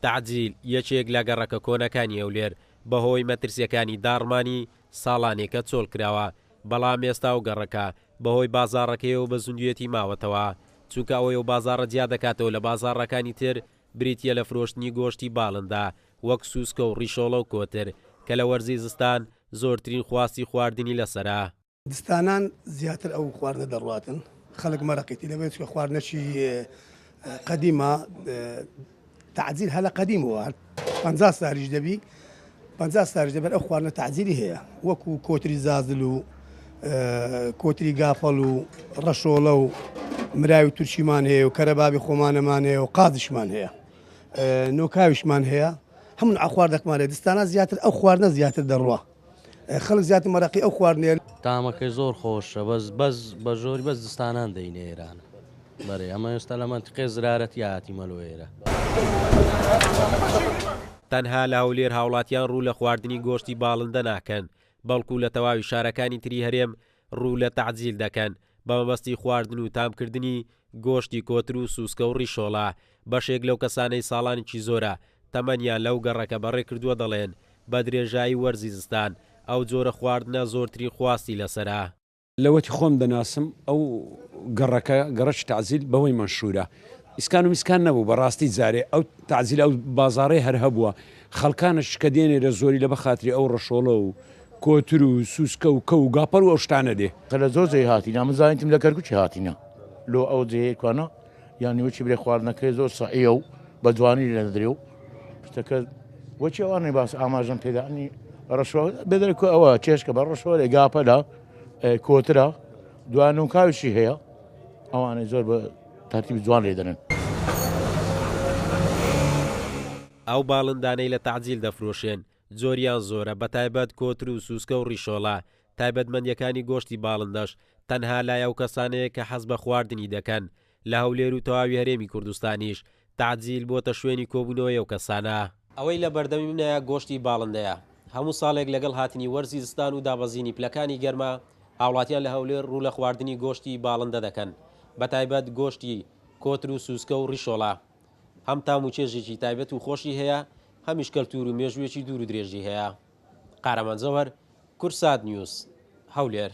تەعجیل، یەکێک لە گەڕەکە کۆنەکانی هەولێر، بەهۆی مەترسییەکانی داڕمانی، ساڵانێکە چۆڵکراوە، بەڵام ئێستا ئەو گەڕەکە بەهۆی بازاڕەکەیەوە بە زیندوویەتی ماوەتەوە، چونکە ئەوەی ئەو بازاڕە جیا دەکاتەوە لە بازاڕەکانی تر بریتییە لە فرۆشتنی گۆشتی باڵندە وەک سوسکە و ڕیشۆڵە و کۆتر کە لە وەرزی زستان زۆرترین خواستی خواردنی لەسەرە. زستانان زیاتر ئەو خواردنە دەڕواتن خەڵک مەرەقیتی لەبێت چکە خواردنەکی قەدیمە تەعجیل هەلە قەدیمەوە هەر 50 سالیش دەبی 50 سالیش دەبێت ئەو خواردنە تەعجیلی هەیە وەکو کۆتری زازل و کۆتری گاپەڵ و ڕەشۆڵە و مراوی تورکیمان هەیە و کەرەبابی خۆمانەمان هەیە و قازیشمان هەیە نۆکاویشمان هەیە هەموو ئەخواردەکمان هەیە دستانە زیاتر ئەو خواردنە زیاتر دەڕوا خەڵک زیاتر مەرەقی ئەو خواردنەیە. تامەکەی زۆر خۆشە بەس بەس بە ژۆری بەس زستانان دەینە ئێران بەرێ ئەمە ئێستا لە مەنتیقەی زرارەتی هاتیمە لۆ ئێرە. تەنها لە هەولێر هاوڵاتیان ڕوو لە خواردنی گۆشتی باڵندە ناکەن، بەڵکو لە تەواوی شارەکانی تری هەرێم ڕوو لە تەعجیل دەکەن بەمەبەستی خواردن و تامکردنی گۆشتی کۆتر و سوسکە و ڕیشۆڵە، بەشێک لەو کەسانەی ساڵانێکی زۆرە تەمەنیان لەو گەڕەکە بەڕێکردووە دەڵێن، بە درێژایی وەرزی زستان ئەو جۆرە خواردنە زۆرترین خواستی لەسەرە. لەوەتی خۆم دەناسم ئەو گەڕەکە گەڕەکی تەعجیل بەوەی مەنشوورە ئیسکان و میسکان نەبوو بەڕاستی جارێ ئەو تەعجیل ئەو بازاڕەی هەر هەبووە خەڵکانش کە دێنێ لە زۆری لەبە خاتری ئەو ڕەشۆڵە و کۆتر و سوسکە و کەو و گاپەر و ئەو شتانە دێ. لە زۆر جێی هاتینە من زانیتم لە کەرکوکی هاتینە لۆ ئەو جێیەی کوانە یانی وەکی برێ خواردنەکەی زۆر سەحیە و بە جوانی لێ دەدرێ و شتەکە وەکی ئەوانەی باس ئاماژەم پێدانی ڕەشۆ بێدەر کو ئەوە چێشکە بە ڕەشۆرێ گاپەلە کۆترە دوان و کاوشی هەیە ئەوانەی زۆر بە تەرتیب جوان لێ دەنن. ئەو باڵندانەی لە تەعجیل دەفرۆشێن جۆریان زۆرە بەتایبەت کۆتر و سوسکە و ڕیشۆڵە، تایبەتمەندیەکانی گۆشتی باڵندەش تەنها لای ئەو کەسانەیە کە حەز بە خواردنی دەکەن، لە هەولێر و تەواوی هەرێمی کوردستانیش تەعجیل بۆتە شوێنی کۆبوونەوەی ئەو کەسانە. ئەوەی لە بەردەمی منە گۆشتی باڵندەیە، هەموو ساڵێک لەگەڵ هاتنی وەرزی زستان و دابەزینی پلەکانی گەرما هاوڵاتیان لە هەولێر ڕوو لە خواردنی گۆشتی باڵندە دەکەن، بەتایبەت گۆشتی کۆتر و سوسکە و ڕیشۆڵە. هەم تام و چێژێکی تایبەت و خۆشی هەیە، هەمیش کەلتوور و مێژوویەکی دوور و درێژی هەیە. قارەمان جەوهەر، کوردسات نیوز، هەولێر.